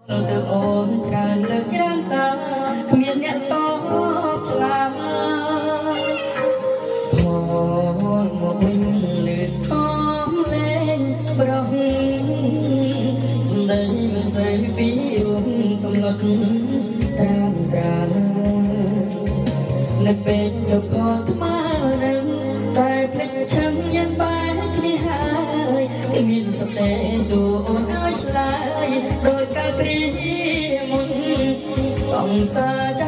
ទៅអូនច្រើនលើកច្រើនតា គ្មានអ្នកតបឆ្លើយ ផលមកវិញលើសំលេងប្រុស សំដីមិនសូវពីរួមសំណត់ត្រានត្រា នៅពេលយកក៏ថ្មរឹង តែភ្លេចឆឹងយ៉ាងបែកគ្នាហើយ គ្មានសតេសួរអូនឲ្យឆ្លើយដោយកាលព្រាមុន សង្សារ